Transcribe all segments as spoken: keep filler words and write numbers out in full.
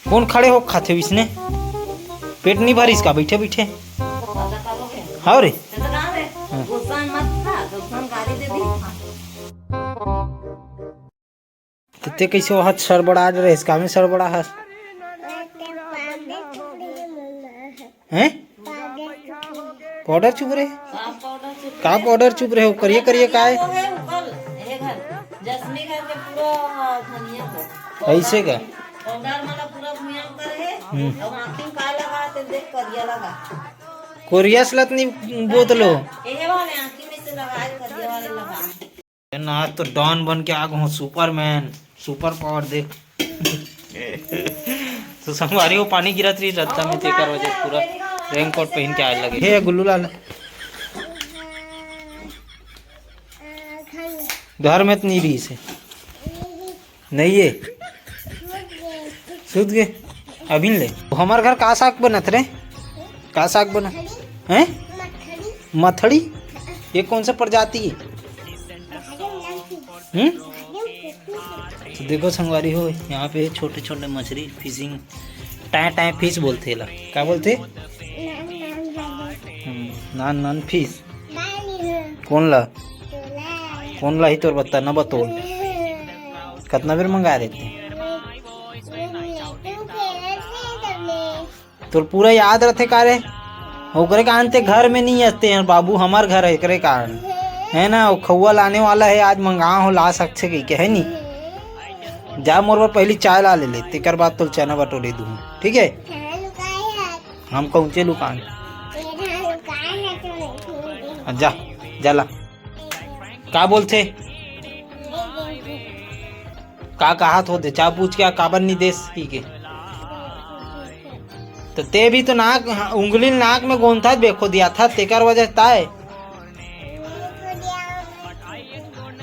कौन खड़े हो खाथे हो इसने? पेट नहीं भरिस का बैठे बैठे? दादा का हो गया? हाँ रे। तो कहाँ रे? हाँ। गुस्सा में मत था, तो हम गाली दे दी। तो ते कैसे वहाँ सड़बड़ा रहे, इसका में सड़बड़ा हस? हैं? पाउडर चुभ रहे? का पाउडर चुभ रहे हो? करिए, करिए, काय? वो है ऊपर, ये घर, जसमी घर के पूरा धनिया को। ऐसे का? पाउडर वाला पूरा भुइयां कर है, हम्म। और आँखी में का लगा, तो देख करिया लगा। कोरियस लत नहीं बोतलो। ये वाले आँखी में से लगाए, करिया वाले लगा। आज तो डॉन बन के आ गए हो, सुपरमैन, सुपर पावर देख। तो संगवारी हो, पानी गिरत रही रद्दा में, तेकर वजह से पूरा रेनकोट पहन के आए लगे। हे गुल्लू लाल, घर में तो नहीं रही से, नहीं ये सुत गए अभी ले। तो हमार घर का साग बनत रे? का साग बना? हैं? मथड़ी। ये कौन सा प्रजाति है? हम्म? तो देखो संगवारी हो, यहाँ पे छोटे छोटे मछली, फिशिंग, टाय टाय फिश बोलते ला। का बोलते? हम्म, नान नान फिश। कौन ला? कौन ला ही तोर बत्ता न बतोल? कतना बेर मंगा रहे थे? तोर पूरा याद रथे का रे? ओकरे कारण ते घर में नहीं आते हैं बाबू, हमार घर है, एकरे कारण है ना। वो खौआ लाने वाला है, आज मंगा हो, ला सकथे कही के, है नी? जा मोर बर पहली चाय ला ले ले, तेकर बाद तोर चना बटोरे दूँ, ठीक है? हम कौचे लुकान। जा, जा ला। का बोलथे? का कहात होथे? चाह पूछ के काबर नी देस की के? तो ते भी तो नाक, उंगली नाक में गोंथा बेखो दिया था, तेकर वजह से ताय।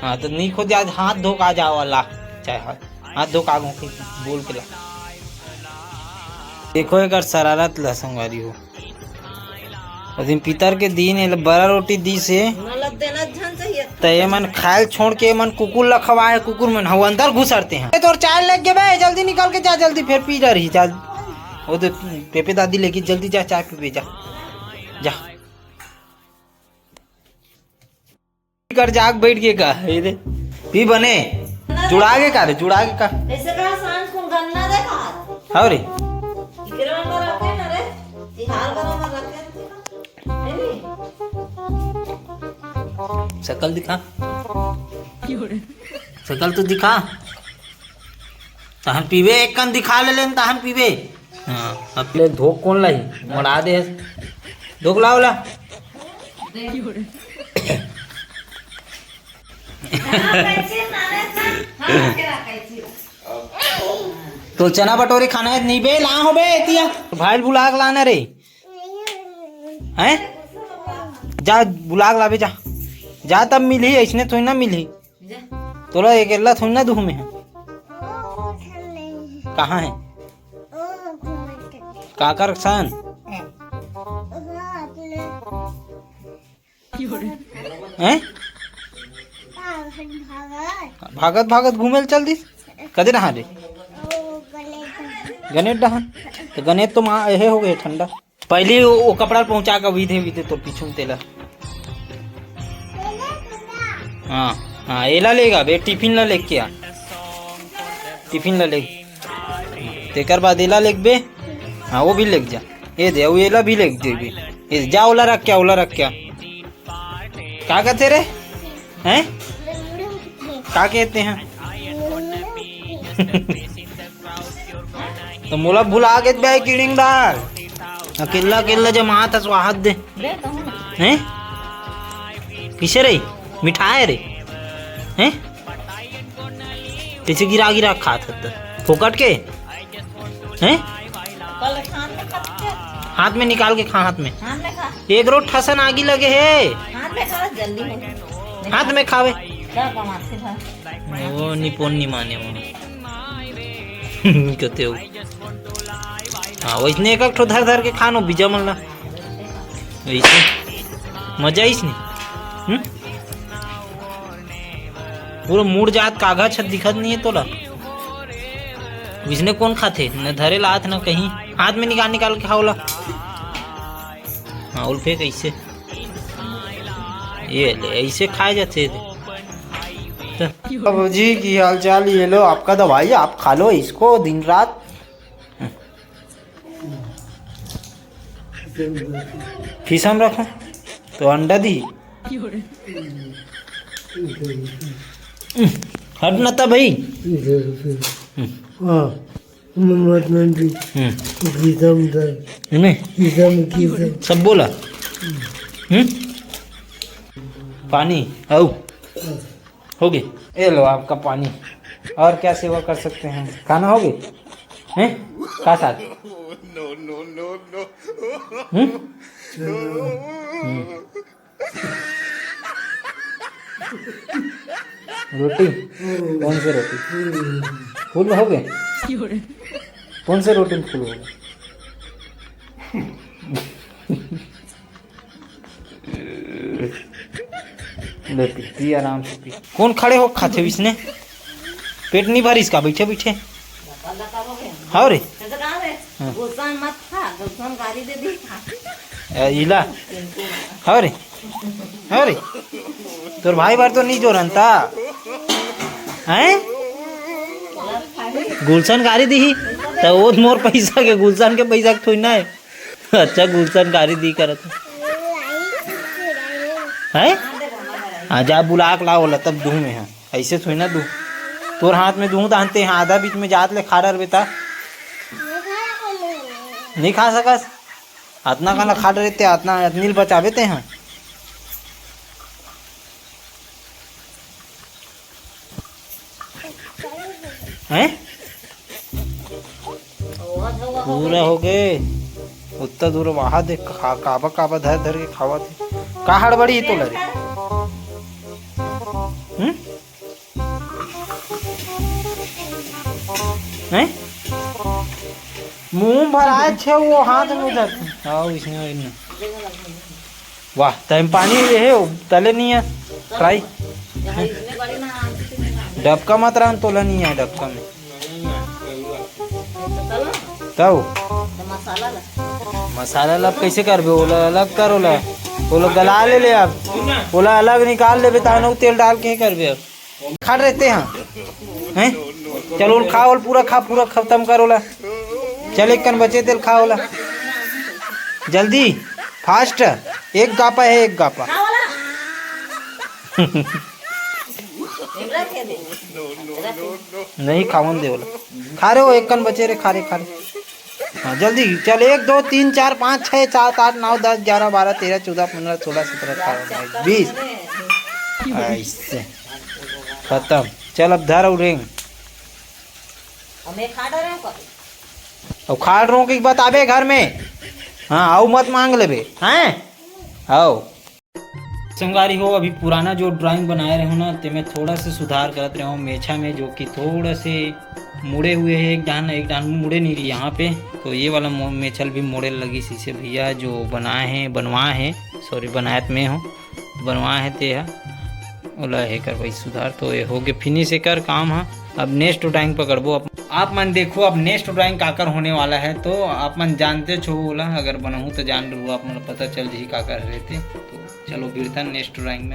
हाँ, तो नी खोदे, आज हाथ धो के आ जाओ वाला, चाहे हाथ, हाथ धो के आगो के बोल के ला। देखो एकर शरारत ला संगवारी हो। ओ दिन पितर के दिन एला बरा रोटी दी से। मतलब देना झन चाहिए। त ये मन खायल छोड़ के मन कुकुर ला खवाए, कुकुर मन हव अंदर घुसरते हैं। ए, तोर चाय लग गे बे, जल्दी निकल के जा, जल्दी फिर पी डरही, जा। वो तो पेपे दादी लेके जल्दी जा, चाय पीबे जा। जा। कर जाग बैठ के का, ये दे। पी बने। जुड़ा के का रे, जुड़ा के का? ऐसे कहा सांझ को गन्ना देखा? हाँ रे। इकरे में रखे ना रे। तिहार बरा में रखे। है नी? शकल दिखा। शकल तो दिखा। तहन पीबे, एक कन दिखा ले लेन, तहन पीबे। हाँ, अब ले धोक कौन लाई? मड़ा दे। धोक लाओ ला। तो चना बटोरी खाना है, नहीं बे, ला हो बे, एतिया। भाई बुला के लाना रे। हैं? जा, बुला के लाबे, जा। जा, तब मिलही, ऐसने थोड़ी ना मिलही। जा। तोला अकेला थोड़ी ना दुख में है। कहाँ है? काकर सन? हैं? भागत भागत घूमे ल चल दिस। कदे रहा रे? गणेश डहान। तो गणेश तो माँ एहे हो गए ठंडा। पहले वो, वो कपड़ा पहुंचा के विधे विधे तो पीछू में तेला। हाँ, हाँ, एला लेगा बे, टिफिन ला लेके आ। टिफिन ला ले। तेकर बाद एला लेके बे। हाँ, वो भी लेके जा। ये दे, वो एला भी लेके दे बे। ये जा, ओला रख क्या, ओला रख क्या। का कहते रे? हैं? का कहते हैं? तो मोला भुला के बे किडिंग डाल। अकेला अकेला जमात हस वाहत दे। हैं? किसे रे? मिठाए रे? हैं? किसे गिरा गिरा खात हत? फोकट के? हैं? हाथ में निकाल के खा, हाथ में। हाथ में खा। एक रोट ठसन आगी लगे हे। हाथ में खा, जल्दी हो। हाथ में खावे। क्या कमाथे भाई? वो निपोन नहीं माने वो। कहते हो। हाँ, वैसने एक एक ठो धर धर के खानो बीजा मन ला। वैसे मजा आइस नहीं। हम्म? पूरा मुड़ जात, कागज ह दिखत नहीं है तोला। इसने कौन खाथे? न धरे ला हाथ, न कहीं। हाथ में निकाल, निकाल के खाओ ला। हाँ, उल्फे कैसे? ये ले, ऐसे खाए जाते थे। तो बाबूजी की हाल चाल, ये लो आपका दवाई, आप खा लो इसको दिन रात। फीसम रखो तो अंडा दी। हट ना था भाई। हाँ, मत मंडी। हम्म। गीतम दर। इन्हें गीतम गीतम। सब बोला। हम्म। पानी। आओ। हो गए। ये लो आपका पानी। और क्या सेवा कर सकते हैं? खाना हो गए? हैं? का साथ? हम्म? हम्म। रोटी? कौन सी रोटी? फूल हो गए? कौन से रोटी में फूल हो गए? ले पी, पी आराम से पी। कौन खड़े हो खाथे इसने? पेट नहीं भर इसका, बैठे बैठे। हाँ रे। हाँ। गुस्सा मत खा, गुस्सा गाली दे दी। ए, इला। हाँ रे। हाँ रे। तोर भाई बार तो नहीं जोरन ता। हैं? गुलशन गाली दी। तो वो मोर पैसा के, गुलशन के पैसा के थोड़ी ना है। अच्छा, गुलशन गारी दी करत है। हैं? हाँ, जा बुला के ला ओला, तब दूँ मैं, हाँ। ऐसे थोड़ी ना दूँ। तोर हाथ में दूँ, दानते हैं, आधा बीच में जात ले खा डर बेटा। नहीं खा सकस। अतना काला खा डरे ते, अतना, अतनील बचावे ते, हाँ। हैं? पूरा हो गए। उत्ता दूर वहां देख, खा, काबा काबा धर धर के खावा थे। का हड़बड़ी है तोला रे? हम्म? हैं? मुंह भराए छे, वो हाथ में धर। आओ इसने, इसने। वाह, तैं पानी ये है, तले नहीं है, फ्राई। डबका मत रहन, तोला नहीं है डबका में। तब मसाला ला कैसे करबे? ओला अलग कर, ओला, ओला गला ले ले अब, ओला अलग निकाल लेबे, तहन उ तेल डाल के करबे अब। खा रहते हैं, हैं? चल, ओल खा, ओल पूरा खा, पूरा खत्म कर ओला। चल, एक कन बचे तेल खा ओला। जल्दी, फास्ट। एक गापा है, एक गापा। नहीं खावन दे ओला। खा रे, वो एक कन बचे रे, खा रे, खा रे। हाँ, जल्दी चल, एक, दो, तीन, चार, पाँच, छः, सात, आठ, नौ, दस, ग्यारह, बारह, तेरह, चौदह, पन्द्रह, सोलह, सत्रह, अठारह, उन्नीस, बीस। ऐसे। खत्म। चल, अब धर अउ रेंग। अब मैं खा डरे हूँ कभी। अब खा डरे हूँ कि बताबे घर में। हाँ, आऊ मत मांग लेबे, हैं? आओ। संगवारी हो, अभी पुराना जो ड्राइंग बनाए रहे हो ना, ते में थोड़ा से सुधार करत रहे हो मेछा में, जो कि थोड़ा से मुड़े हुए है, एक डान, एक डान मुड़े नहीं रही यहाँ पे। तो ये वाला मो-, मेछल भी मुड़े लगी शीशे भैया जो बनाए हैं, बनवाए हैं, सॉरी, बनायत में हो, बनवाए हैं ते हा। ओला हे कर भाई सुधार, तो ये हो गए फिनिश एकर काम हा। अब नेक्स्ट ड्राइंग पकड़बो आप, आप मन देखो अब नेक्स्ट ड्राइंग काकर होने वाला है, तो आप मन जानते छो ओला, अगर बनहू तो जान लू, आप मन पता चल जही काकर रहते। तो चलो गिरता नेक्स्ट ड्राइंग में।